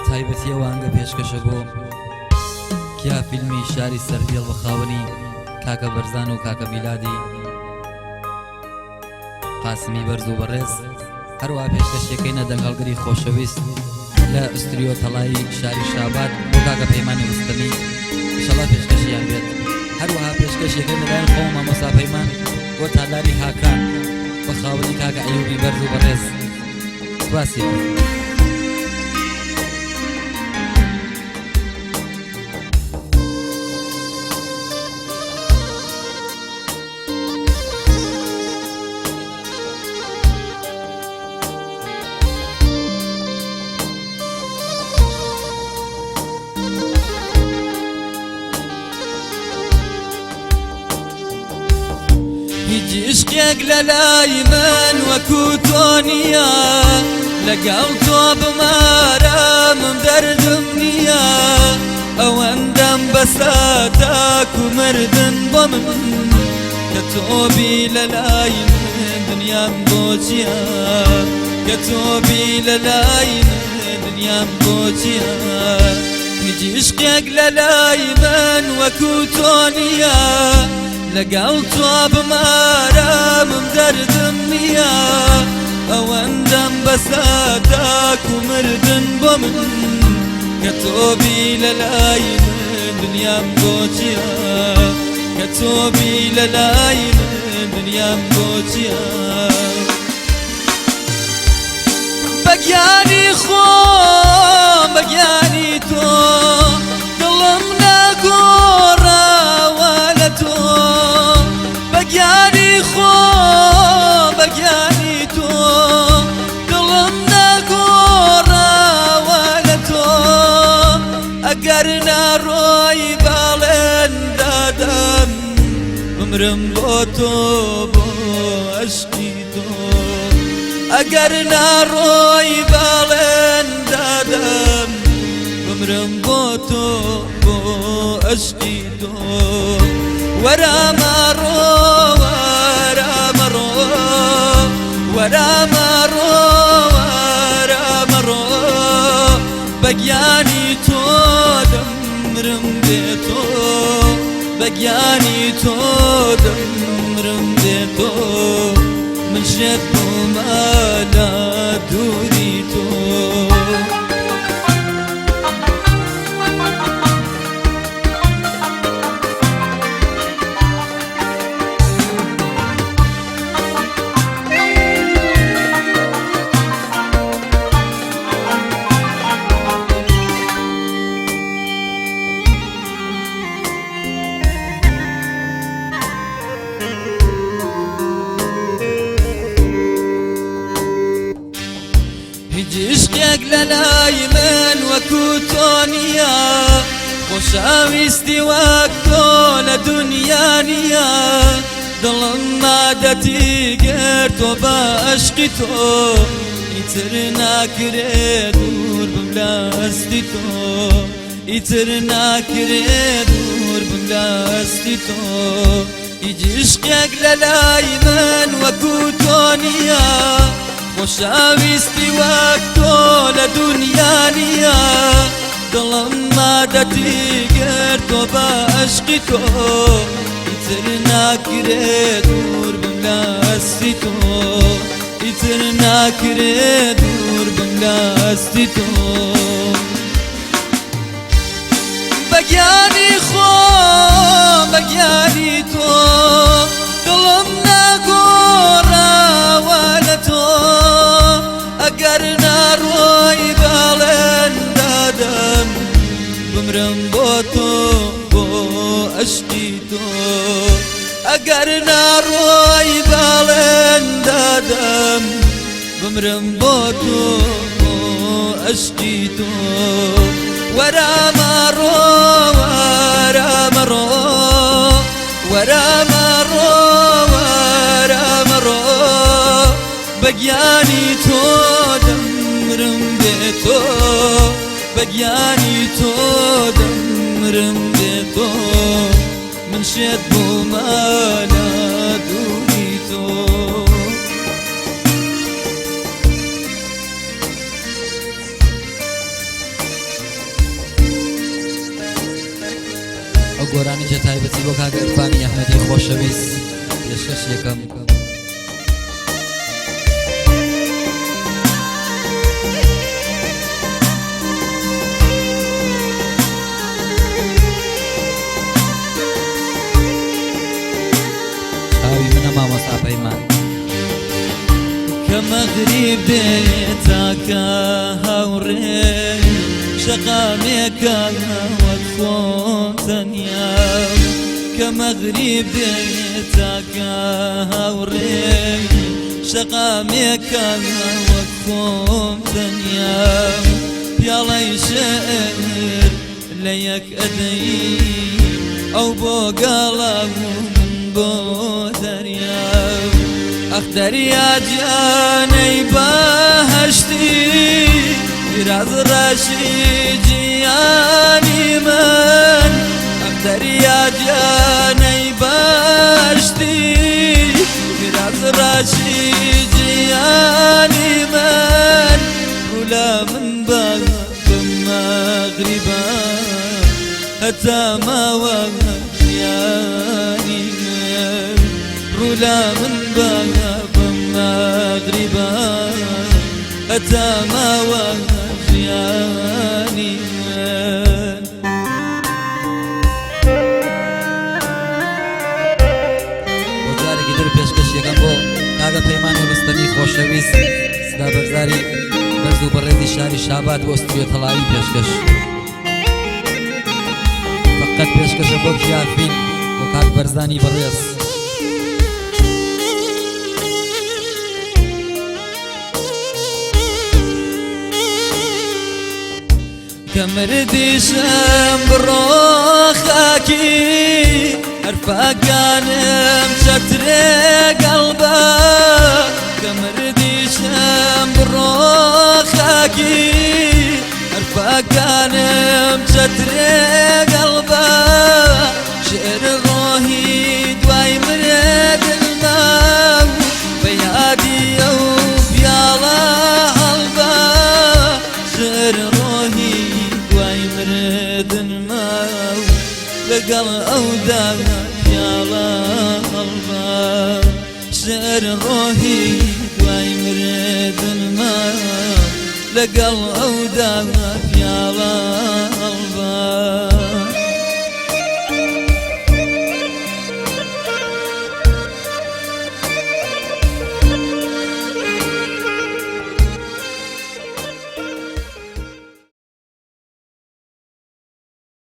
تایبەتی ئەوانگە پێشکەشە بۆ کیا فیلمی شاری سەردێڵ بە خاوەنی کاکە بەرزان و کاکە میلادی قاسمی بەرز و بەڕێز هەروە پێشکەشیەکەینە دەنگەڵگری خۆشەویست لە ئوستریۆ تەڵایی شاری شاباد بۆ کاکە پەیمانی ڕستەمی ئیشەڵا پێشکەشیان بێت. هەروەها پێشکەشیەکەی لەلایەن خۆم مامۆستا پەیمان بۆ تالاری هاکان بە خاوەنی کاکە ئەیوبی بەرز و بەڕێز. سپاسی. هیچ عشقێک لە لای من وەکو تۆ نییە، لەگەڵ تۆ بمارامم دەردم نییە، ئەوەندەم بەسە تاکو مردن بۆ من، کە تۆ بی لە لای من دنیام بۆ چییە، کە تۆ بی لە لای من دنیام بۆ چییە. هیچ عشقێک لە لای من وەکو تۆ نییە، لەگەڵ تۆ بمارامم دەردم نییە، ئەوەندەم بەسە تاکو مردن بۆ من، کە تۆ بی لە لای من دنیام بۆ چییە، کە تۆ بی لە لای من دنیام بۆ چییە. بە گیانی خۆم بە گیانی تۆ دڵم نەگۆڕاوە لە تۆ، بە گیانی خۆم بە گیانی تۆ دڵم نەگۆڕاوە لە تۆ، ئەگەر ناڕۆی باڵێن دادەم بمرم بۆ تۆ بۆ ئەشقی تۆ، ئەگەر ناڕۆی باڵێن دادەم بمرم بۆ تۆ بۆ ئەشقی تۆ. وەرە مەڕۆ وەرە مەڕۆ وەرە مەڕۆ وەرە مەڕۆ، بە گیانی تۆ دەمرم بێ تۆ، بە گیانی تۆ دەمرم بێ تۆ، من شێت بوومە لە دووری تۆ. هیچ عشقێک لە لای من وەکو تۆ نییە، خۆشەویستی وەک تۆ لە دنیا نییە، دڵم مادەتی گرت بە ئەشقی تۆ، ئیتر ناکرێ دوور بم لە ئەستی تۆ، ئیتر ناکرێ دوور بم لە ئەستی تۆ. هیچ عشقێک لە لای من وەکو تۆ نییە، خۆشەویستی وەک تۆ لە دنیا نییە، دڵم مادەتی گرت بە ئەشقی تۆ، ئیتر ناکرێ دوور بم لە ئەستی تۆ، ئیتر ناکرێ دوور بم لە ئەستی تۆ. بە گیانی خۆم بە گیانی تۆ دڵم نەگۆڕاوە لە تۆ، ئەگەر ناڕۆی باڵێن دادەم بمرم بۆ تۆ بۆ ئەشقی تۆ، ئەگەر ناڕۆی باڵێن دادەم بمرم بۆ تۆ بۆ ئەشقی تۆ. وەرە مەڕۆ وەرە مەڕۆ وەرە مەڕۆ وەرە مەڕۆ، بە گیانی تۆ دەمرم بێ تۆ، بە گیانی تۆ دەمرم بێ تۆ، من شێت بوومە لە دووری تۆ. تایبەتی بۆ کاک عرفانی ئەحمەدی خۆشەویست پێشکەش یەکەم. چاوی منە مامۆستا پەیمان. کە مەغریب دێ تاکە هاوڕێ شەقامێکە وەک خۆم تەنیا کە مەغریب دێ تاکە هاوڕێ شەقامێکە وەک خۆم تەنیا پیاڵەی شعر لە یەک ئەدەی ئەو بۆ گاڵا و من بۆ دەریا ئەخ دەریا گیانەی بەهەشتی میراز ڕەشی گیانی من ئەخ دەریا گیانەی بەهەشتی میراز ڕەشی گیانی من ڕوو لە من بە بمەغریبە هەتا ماوە ژیانی من ڕوو لە من بە بمەغریبە هەتا ماوە ژیانی من. بۆ جارێکی تر پێشکەش یەکەم بۆ کاکە پەیمانی ڕوستەمی خۆشەویست سدا بەرزاری بەرز و بەڕێزی شاری شاباد بۆ ستوریۆ تەڵایی پێشکەش فقط پێشکەشە بۆ ژیافین بۆ کاک بەرزانی بەڕێز. کە مردیشم بڕۆ خاکی هەرفاکانم چەترێ گەڵبە کە مردیشم بڕۆ خاکی هەرفاکانم چەترێ گەڵبە شعر ڕۆهی دوای مردنمە بە یادی ئەو پیاڵە هەڵبە شعر ڕۆهی دوای مردنمە لەگەڵ ئەودا پیاڵە هەڵبە شعر ڕۆهی دوای مردنمە لەگەڵ ئەودا پیاڵە.